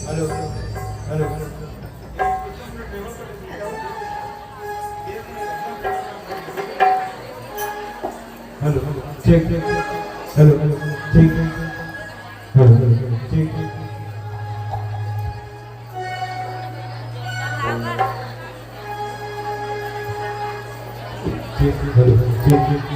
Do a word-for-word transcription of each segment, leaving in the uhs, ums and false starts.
Hello, hello, hello, check, hello, hello, check, hello, hello, check, check, hello, check.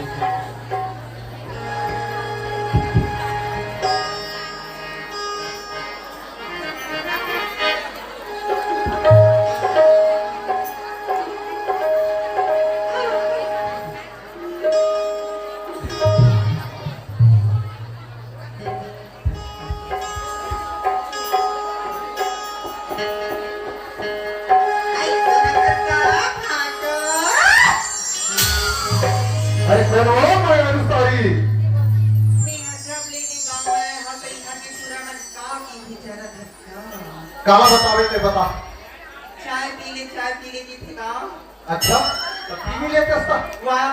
अरे कोन हो मैं अनुसारी? मैं जब ले के गाँव आए हँव, तो इहाँ के टूरा मन का की विचारत हे का? काला बतावे ले बता। चाय पी ले, चाय पी ले की थकान। अच्छा, तो पी भी लेते सा? वाह,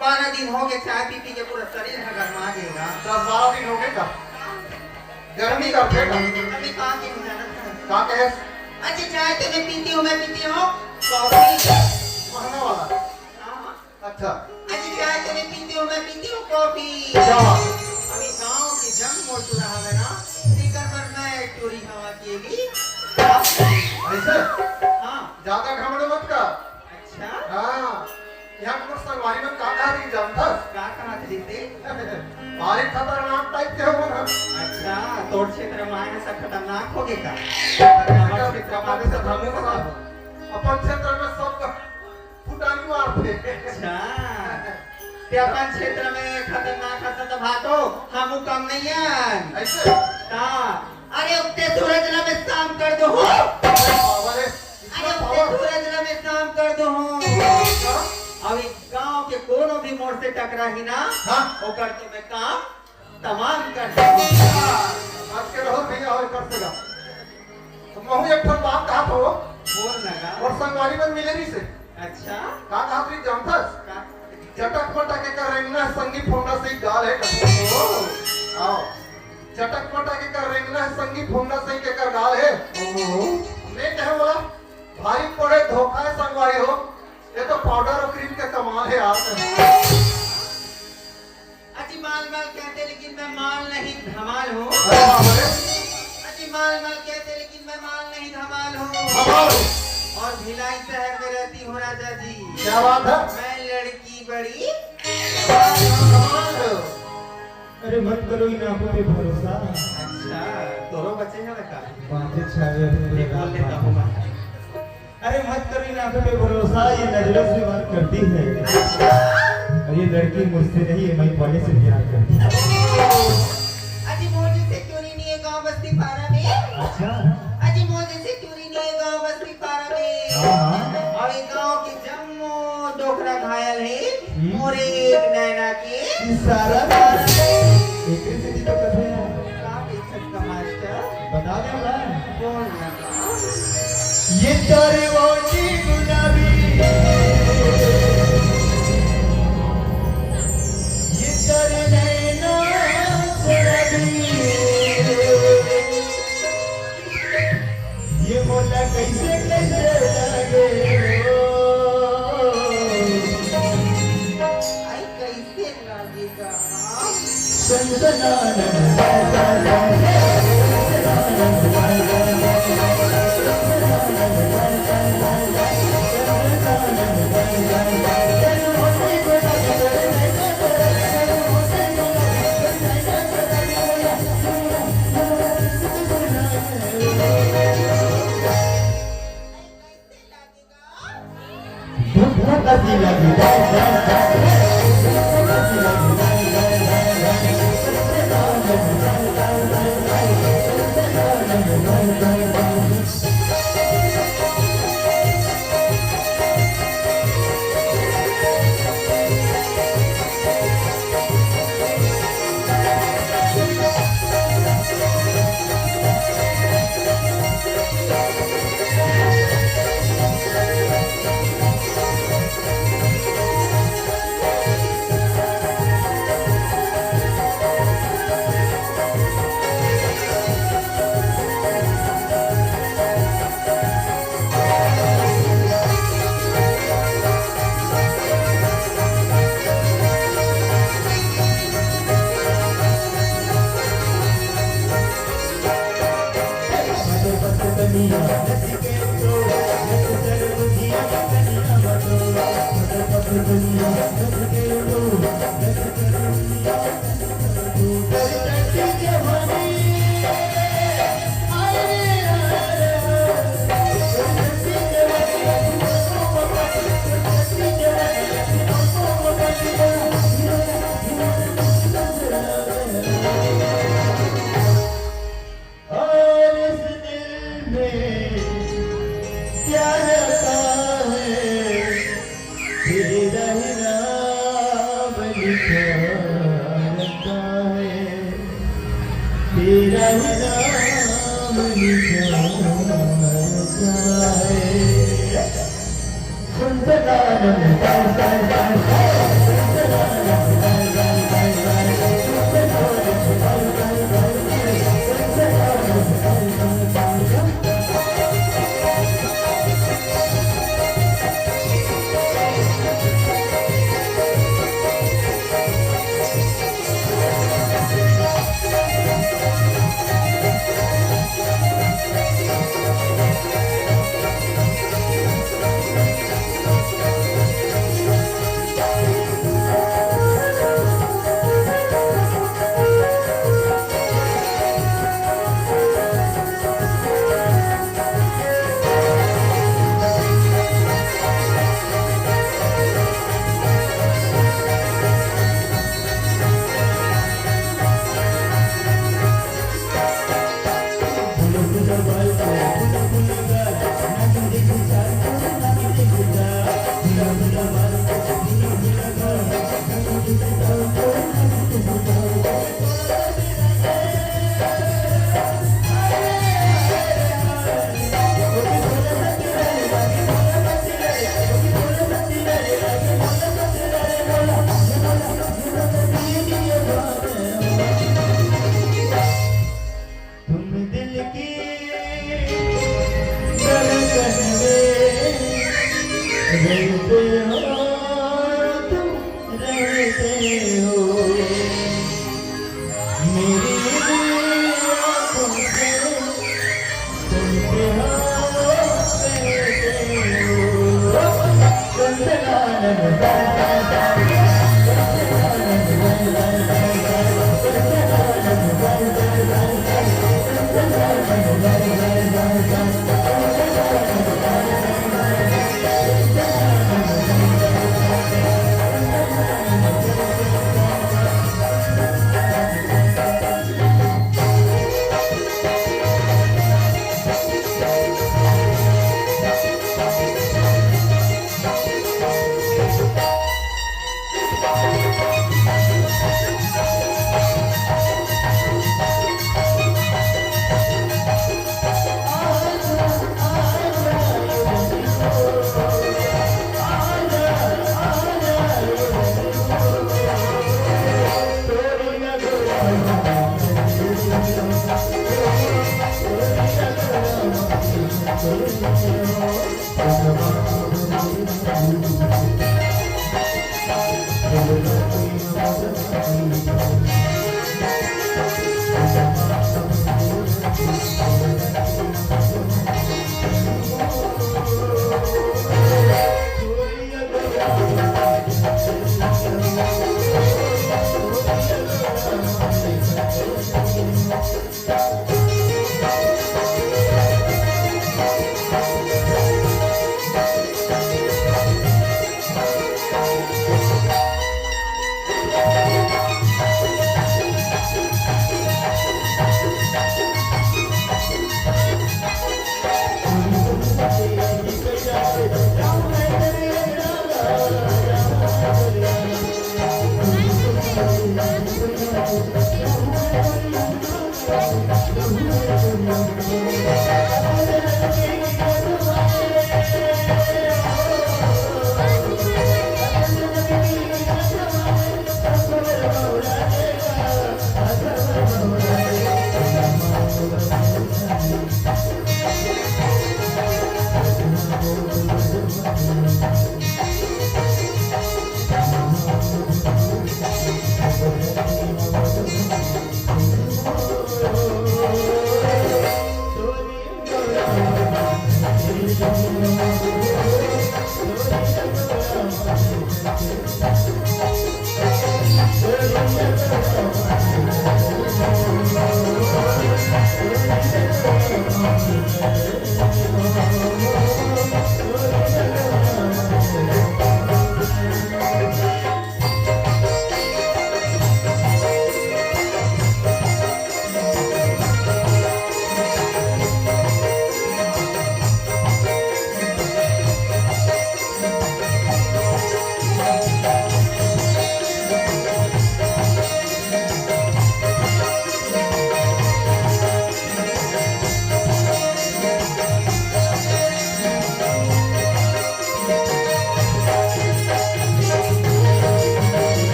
बारह दिन हो गए चाय पी पी के पूरा शरीर ह गरमा गया। दस बारह दिन हो गए का? गर्मी का फेंका। अभी कहाँ की हो जाना था? का कहे? अच्छा, चाय तो मैं पीती हूँ, मैं पीती हूँ कॉफी। महंगा वाला। हाँ। अच्छा। अच्छा, चाय तो मैं पीती हूँ, मैं पीती हूँ कॉफी। क्या बात? अभी गाँव के जम्मो टूरा हवे ना, तेकर बर मैं टूरी हवा के भी। ऐसे? हाँ। ज्यादा घमंड मत कर। अच्छा। हाँ। यहाँ के मोर संगवारी मन का कहा रही जानथस? का कहा रही ते? भारी खतरनाक टाइप के हो ना। अच्छा, तोर क्षेत्र में आए हैं सब खतरनाक हो गए का? खतरनाक हमारे क्षेत्र में आए सब खतरनाक हो। अपन क्षेत्र में सब फुटानी मारथे। अच्छा। ते अपन क्षेत्र में खतरनाक हस त भाटो, हमू कम नहीं हन। ऐसे? का? अरे, उगते सूरज ला मैं शाम कर दो हूँ। अरे बाबा रे, अरे, इतना उगते power। सूरज ला मैं शाम कर दो हूँ। हाँ? अब इस गांव के कोनो भी मोर से टकराही ना, हाँ? ओकर तो मैं काम तमाम कर देंगे। आज के रहो भैया, और कर देगा। तो महू एक ठन बात कहा था वो। बोल ना गा। और संगवारी मन मिले नहीं से। अच्छा। का कहा थी जानथस? का? चटक पटक के कर रेंगना है, संगी फोंगना से ही गाल है। ओ। आओ। चटक पटक के कर रेंगना है, संगी फोंगना से ही के कर गाल है। ओहो। मैं कहे बोला, भारी पड़े धोखा है संगवारी हो। ये तो पाउडर और क्रीम का कमाल है यार। अजी माल माल कहते लेकिन मैं माल नहीं धमाल हूँ। अरे बाप रे। अजी माल माल कहते लेकिन मैं माल नहीं धमाल हूँ। धमाल। और भिलाई शहर में रहती हूँ राजा जी। क्या बात है? मैं लड़की बड़ी धमाल हूँ। धमाल हो। अरे मत करो इन आंखों पे भरोसा। अच्छा, तोरो बचे है ना का? बातें छावे अपने एक बोल लेता हूँ मैं। अरे मत करो इन आंखों पे भरोसा, ये नजरों से बात करती है। और ये लड़की मुझसे नहीं, ये मैं वाले से प्यार करती है। अजी मोर जैसे टूरी नहीं है गांव बस्ती पारा में। अच्छा। अजी मोर जैसे टूरी नहीं है गांव बस्ती पारा में। हाँ, हाँ। और ये गांव के जम्मो डोकरा घायल है। हम्म। मोरे एक नैना के इशारा से। एकरे से भी तो कथे हैं। का बेचत का मास्टर? बता दे ना। बोल ना। ये तारे ओटी गुलाबी, ये तारे नैना शराबी, ये मोला कैसे कैसे लागे हो। आई कैसे लागे? और इस दिल में क्या रहता है, तेरा ही नाम लिखा रहता है, तेरा ही नाम लिखा रहता है। तुम दिल की धड़कन में रहते हो, तुम रहते हो। मेरी आंखों से तुम प्यार करते हो।